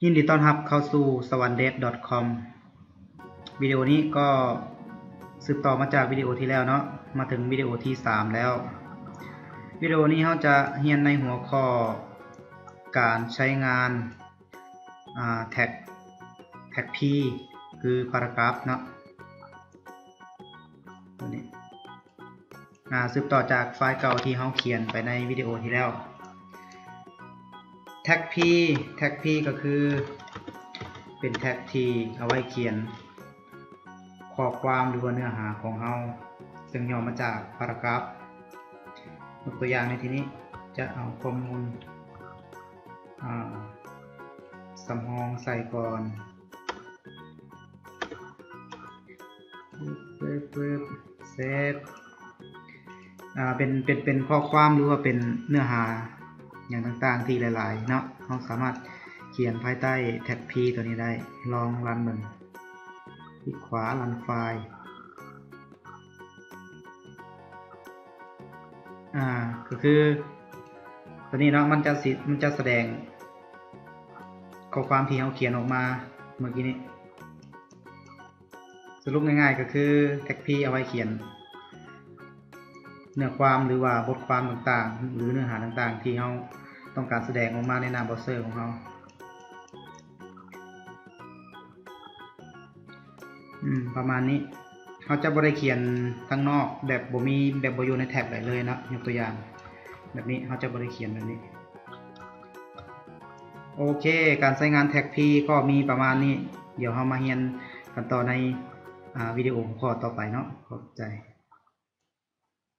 ຍິນດີຕ້ອນຮັບເຂົ້າສູ່ ສະຫວັນເດັບ ດອດຄອມ. ວິດີໂອນີ້ກໍສືບຕໍ່ມາຈາກວິດີໂອທີ່ແລ້ວເນາະ, ມາເຖິງວິດີໂອທີສາມແລ້ວ. ວິດີໂອນີ້ເຮົາຈະຮຽນໃນຫົວຂໍ້ການໃຊ້ງານ ອາ ແທັກ ແທັກພີ ຄື ປາຣາກຣາຟ ເນາະ. ຕົວນີ້ ອາ ສືບຕໍ່ຈາກໄຟລ໌ເກົ່າທີ່ເຮົາຂຽນໄປໃນວິດີໂອທີ່ແລ້ວ. ແທັກພີ ແທັກພີ ກໍຄືເປັນແທັກທີ່ເອົາໄວ້ຂຽນຂໍ້ຄວາມ ຫຼືວ່າເນື້ອຫາຂອງເຮົາ, ເຊິ່ງຫຍໍ້ມາຈາກ ປາຣາກຣາຟ. ຍົກຕົວຢ່າງໃນທີ່ນີ້ ຈະເອົາຂໍ້ມູນ ອາ ສຳຮອງໃສ່ກ່ອນ. ປຶບ ເຊບ ອາ ເປັນ ເປັນ ເປັນຂໍ້ຄວາມ ຫຼືວ່າເປັນເນື້ອຫາຫຍັງຕ່າງໆທີ່ຫຼາຍໆເນາະ, ເຮົາສາມາດຂຽນພາຍໃຕ້ແທັກພີຕົວນີ້ໄດ້. ລອງຣັນເບິ່ງ, ຄລິກຂວາ ຣັນໄຟລ໌. ອາ ກໍຄືຕົວນີ້ເນາະ, ມັນຈະຊິ ມັນຈະສະແດງຂໍ້ຄວາມທີ່ເຮົາຂຽນອອກມາເມື່ອກີ້ນີ້. ສະຫຼຸບງ່າຍໆກໍຄືແທັກພີເອົາໄວ້ຂຽນເນື້ອຄວາມ ຫຼືວ່າບົດຄວາມຕ່າງໆ ຫຼືເນື້ອຫາຕ່າງໆທີ່ເຮົາຕ້ອງການສະແດງອອກມາໃນໜ້າເບຣາເຊີຂອງເຮົາ. ອືມ ປະມານນີ້. ເຮົາຈະບໍ່ໄດ້ຂຽນທາງນອກແບບບໍ່ມີ ແບບບໍ່ຢູ່ໃນແທັກໃດເລີຍເນາະ, ຍົກຕົວຢ່າງແບບນີ້ ເຮົາຈະບໍ່ໄດ້ຂຽນແບບນີ້. ໂອເຄ, ການໃຊ້ງານແທັກພີກໍມີປະມານນີ້. ດຽວເຮົາມາຮຽນກັນຕໍ່ໃນ ອາ ວິດີໂອຂໍ້ຕໍ່ໄປເນາະ. ຂອບໃຈ.